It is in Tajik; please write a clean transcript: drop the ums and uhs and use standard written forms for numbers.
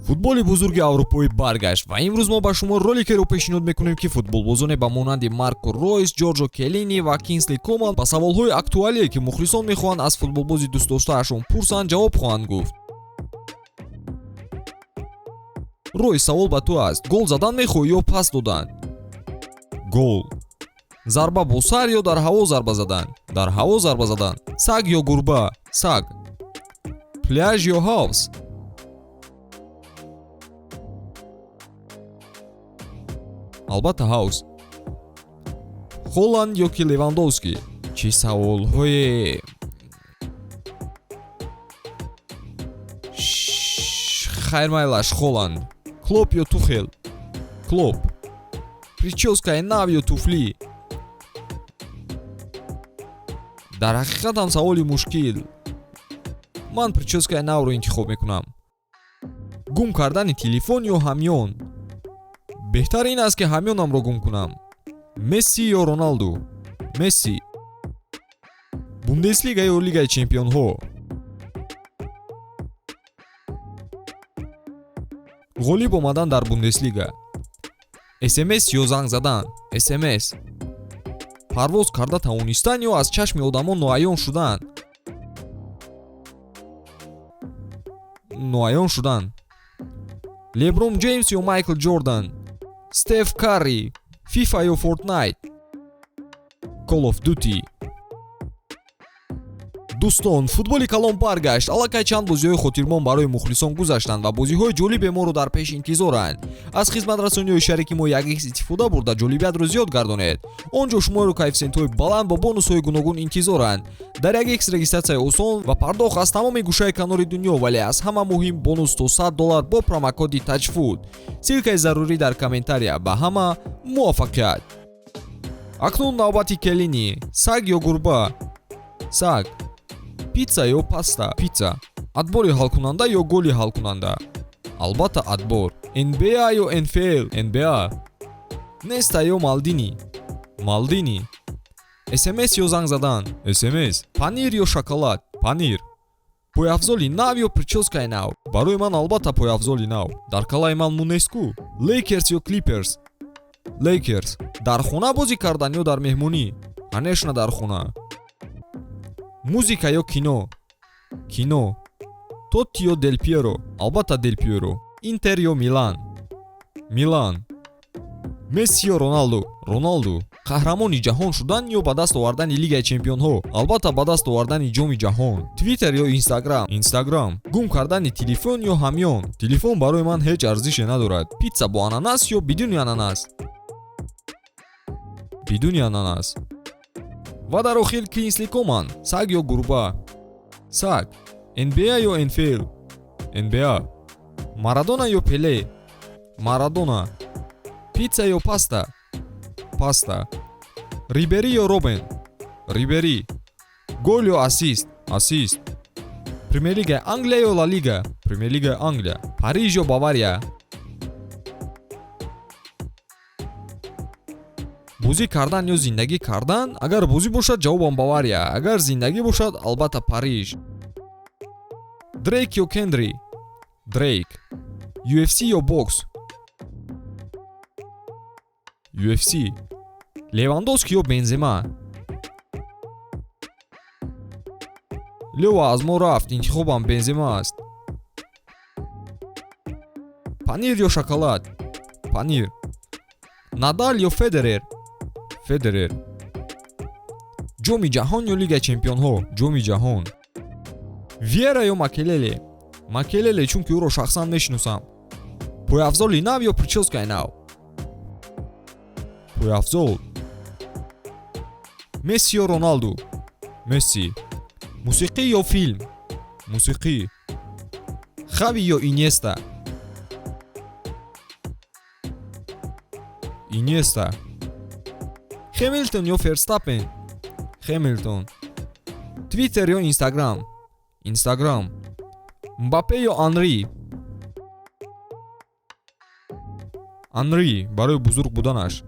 Футболи бузурги аврупоӣ баргашт ва имрӯз мо ба шумо роликеро пешниҳод мекунем, ки футболбозоне ба монанди Марко Ройс, Ҷорҷо Келлини ва Кингсли Коман ба саволҳои актуалие, ки мухлисон мехоҳанд аз футболбози дӯстдоштаашон пурсанд, ҷавоб хоҳанд гуфт. Ройс, савол ба ту аст: гол задан мехоҳӣ ё пас додан? Гол. Зарба бо сар ё дар ҳаво зарба задан? Дар ҳаво зарба задан. Саг ё гурба? Саг. Пляж ё ҳавз? Албатта, ҳавз. Холланд ё ки Левандовский? Чӣ саволҳое! Хайр, майлаш, Холланд. Клоп ё Тухел? Клоп. Причёскаи нав ё туфлӣ? Дар ҳақиқат ҳам саволи мушкил. Ман причёскаи навро интихоб мекунам. Гум кардани телефон ё ҳамён? Беҳтар ин аст, ки ҳамёнамро гум кунам. Месси ё Роналду? Месси. Бундеслига ё Лигаи чемпионҳо? Ғолиб омадан дар Бундеслига. СМС ё занг задан? СМС. Парвоз карда тавонистан ё аз чашми одамон ноаён шудан? Ноаён шудан. Леброн Ҷеймс ё Майкл Ҷордан? Стеф Карри. Фифа ё Фортнайт? Call of Duty. Дӯстон, футболи калон баргашт. Аллакай чанд бозиҳои хотирмон барои мухлисон гузаштанд ва бозиҳои ҷолибе моро дар пеш интизоранд. Аз хизматрасониҳои шарики мо 1x истифода бурда, ҷолибиятро зиёд гардонед. Он ҷо шуморо коэффисиентҳои баланд бо бонусҳои гуногун интизоранд. Дар 1x регистратсияи осон ва пардохт аз тамоми гӯшаи канори дунё, вале аз ҳама муҳим бонус то 100 доллар бо промокоди Таҷфуд. Ссылкаи зарурӣ дар комментария. Ба ҳама муваффақият. Акнун навбати Келлини. Саг ё гурба? Саг. Питса ё паста? Питса. Отбори ҳалкунанда ё голи ҳалкунанда? Албатта, отбор. НБА ё НФЛ? НБА. Неста ё Малдини? Малдини. СМС ё занг задан? СМС. Панир ё шоколад? Панир. Пойафзоли нав ё причёскаи нав? Барои ман албатта пойафзоли нав. Дар калаи ман мӯ нест ку. Лейкерс ё Клиперс? Лейкерс. Дар хона бозӣ кардан ё дар меҳмонӣ? Конечно, дар хона. Музика ё кино? Кино. Тотти ё Дел Пьеро? Албатта, Дел Пьеро. Интер ё Милан? Милан. Месси ё Роналду? Роналду. Қаҳрамони ҷаҳон шудан ё ба даст овардани Лигаи чемпионҳо? Албатта, ба даст овардани ҷоми ҷаҳон. Твиттер ё Инстаграм? Инстаграм. Гум кардани телефон ё ҳамён? Телефон барои ман ҳеҷ арзише надорад. Питса бо ананас ё бидуни ананас? Бидуни ананас. Ва дар охир Кингсли Коман. Саг ё гурба? Саг. НБА ё НФЛ? НБА. Марадона ё Пеле? Марадона. Питса ё паста? Паста. Рибери ё Робен? Рибери. Гол ё ассист? Ассист. Премер-лигаи Англия ё Ла Лига? Премер-лигаи Англия. Париж ё Бавария? Бозӣ кардан ё зиндагӣ кардан? Агар бозӣ бошад, ҷавобам Бавария, агар зиндагӣ бошад, албатта, Париж. Дрейк ё Кендри? Дрейк. UFC ё бокс? UFC. Левандовски ё Бензема? Лёва аз мо рафт, интихобам Бензема аст. Панир ё шоколад? Панир. Надал ё Федерер? Федерер. Ҷоми ҷаҳон ё Лигаи чемпионҳо? Ҷоми ҷаҳон. Вера ё Макелеле? Макелеле, чунки ӯро шахсан мешиносам. Пойафзоли нав ё причёскаи нав? Пойафзол. Месси ё Роналду? Месси. Мусиқӣ ё филм? Мусиқӣ. Хави ё Инеста? Инеста. Хемилтон ё Ферстаппен? Хемилтон. Твиттер ё Инстаграм? Инстаграм. Мбаппе ё Анри? Анри, барои бузург буданаш.